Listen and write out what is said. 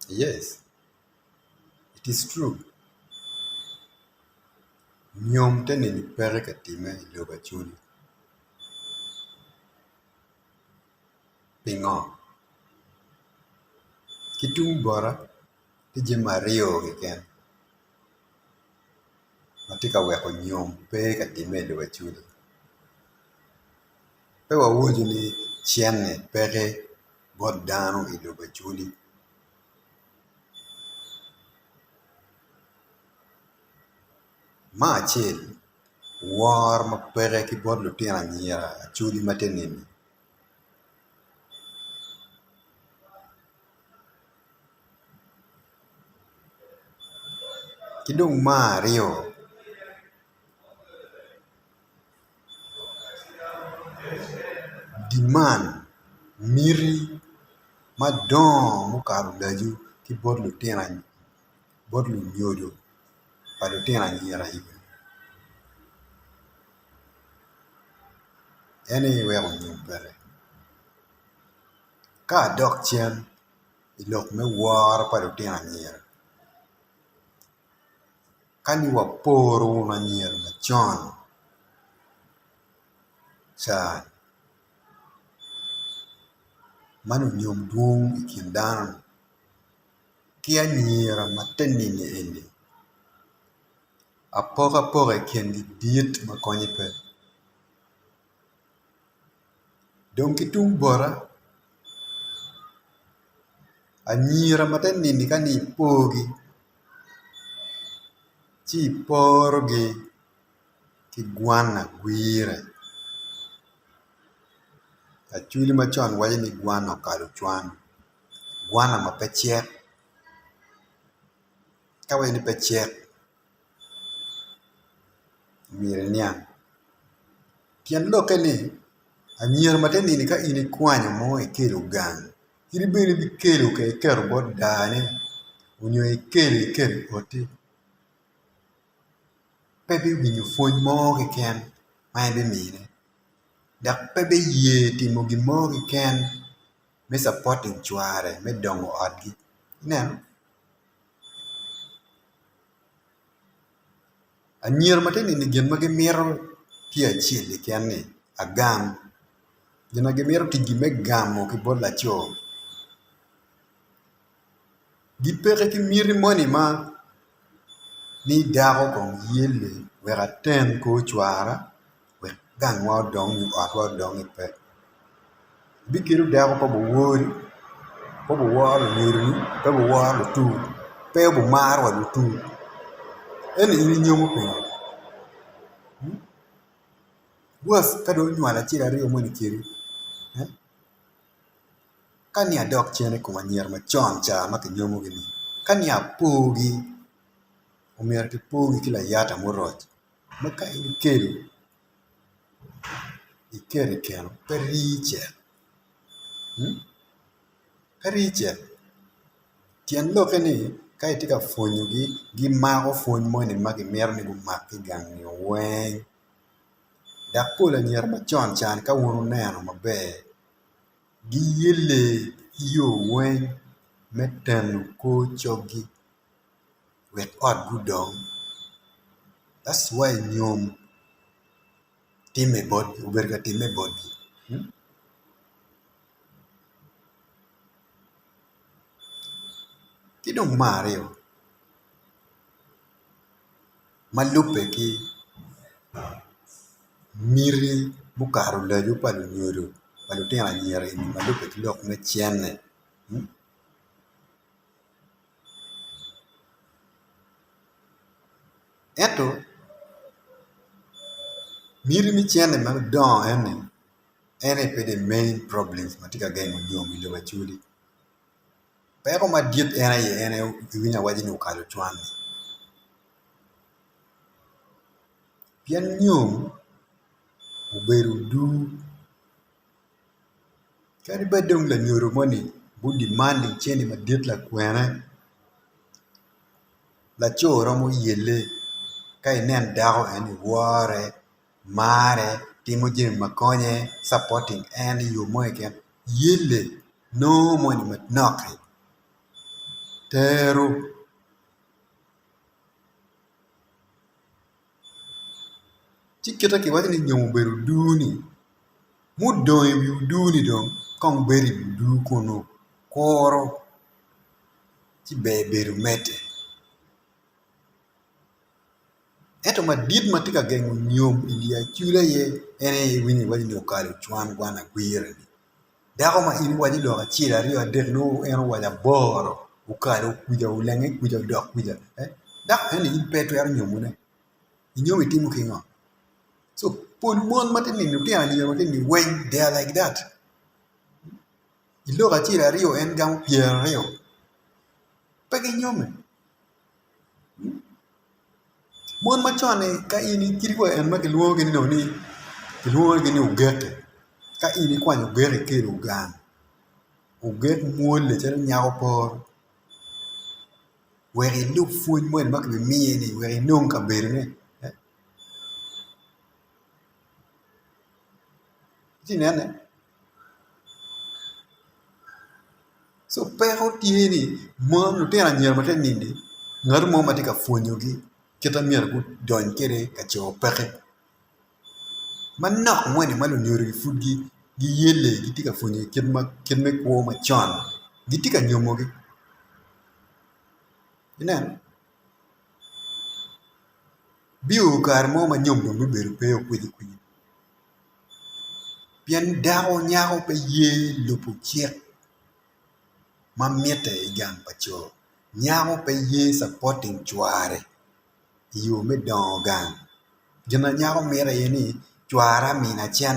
Yes, it is true nyom te nini peke ka timme i lobo Acholi pingo? Ki tung bota tye jami aryo keken ma tye ka weko nyom pe ka timme i lobo Acholi pe wawaco ni cente peke bot dano i lobo Acholi. Me acel woro ma peke ki bot lutino anyira Acholi ma tye nini ki dong me aryo Demand miti madongo mukato olacu ki bot lutino bot lunyodo pa lutino anyira en aye weko nyom peke ka adok cen i lok me woro pa lutino anyira Ka ni waporo wunu anyira macon ca ma nongo nyom dwong i kin dano ki anyira ma te nini eni apokapoka i kingi dit ma konye pe dong ki tung bota anyira ma te nini ka ni ipogi ci iporogi ki gwana gwire acholi macon waco ni gwana okalo cwan gwana ma pe cek ka waco ni pe cek myero iniang tyen lokke ni anyira ma te nini ka in ikwanyo mo ikelo gang Kadi bed ibikelo ka iketo bot dane nyo ikelo iketo i oti pe biwinyo pwony mo keken ma ibimine dok pe biye timo gin mo keken me capoting cware me dongo otgi ineno. Anyira ma tye nino gin ma gimito tye acel keken ni agam gin ma gimito ticgi me gamo ki bot laco gipeke ki miti moni ma ni dako kong yelle wek aten kor cwara wek gangwa odong nyo otwa odong i pe bikelo dako pe guwori pe guworo lunyodoni pe guworo lutuwu pe gumaro wa lutuwu ento in inyomo pingo worse ka dong onywalo acel aryo moni kedi ka ni adok cen i kom anyira macon ca ma kinyomogi-ni ka ni apogi omyero kipogi ki layata muroc ma ka in ikelo iketo i keno pe rii cek pe rii cek tyen lokke ni ka itye ka pwonyogi gimako pwony moni ma gimito ni gumak ki i gang-ngi weng dok pol anyira macon ca ka wun wuneno maber giyelle ki yo weng me teno kor coggi wek ot gudong that's why nyom timme botgi obedo ka timme botgi ki dong me aryo ma lubbe ki miti mukato olacu pa lunyodo pa lutino anyira eni ma lubbe ki lok me cene. Ento miti me cente madongo eni en aye pe the main problem ma tye ka gengo nyom i lobo Acholi peko madit en aye en aye iwinyo awaco ni okalo cwan-ni pien nyom obedo odur. Kadi bed dong lanyodo moni gudimanding cente madit lakwene laco romo yelle ka inen dako eni iwore mare timo jami ma konye capoting en i yo mo keken yelle nongo moni manok-ki. Tero. Ci kite kiwaco ni nyom obedo odur-ni, mudong i wi odur-ni dong kong bedo i wi odur kunu kuro ci ber bedo medde. Ento madit ma tye ka gengo nyom i dye acula aye en aye iwinyo iwaco ni okalo cwan gwan agwira-ni. Dako ma in iwaco lok acel aryo adek nongo en owaco aboro okalo kwica olenge kwica odok kwica dako eni in pe itwero nyomone inyomo itimo ki ngo? Co pol mon ma tye ka nino lutino anyira ma tye ka nino weng they are like that ilok acel aryo en gamo pyeraryo pe ginyome. Mon macon-ni ka in kadi wa en ma kilwongogi ni kilwongogi ni ogeti ka in ikwanyo ogeti ikelo gang oget mwolle calo nyako poro wek ilub pwony moni ma kibimiyi-ni wek inong kabedone ci inene. Co peko tye ni mon lutino anyira ma tye ka nini ngat mo ma tye ka pwonyogi kit ma myero gudony kwede ka cobo pekki manok moni ma lunyodogi pud giyelle gitye ka pwonyogi kit me kwo macon gitye ka nyomogi ineno bio kare mo ma nyom dong bibedo pe kwicikwici. Pien dako nyako pe ye lubo cik ma mitte i gang pa co nyako pe ye capoting cware i yo me dongo gang gin ma nyako mito aye ni cwara mina cente.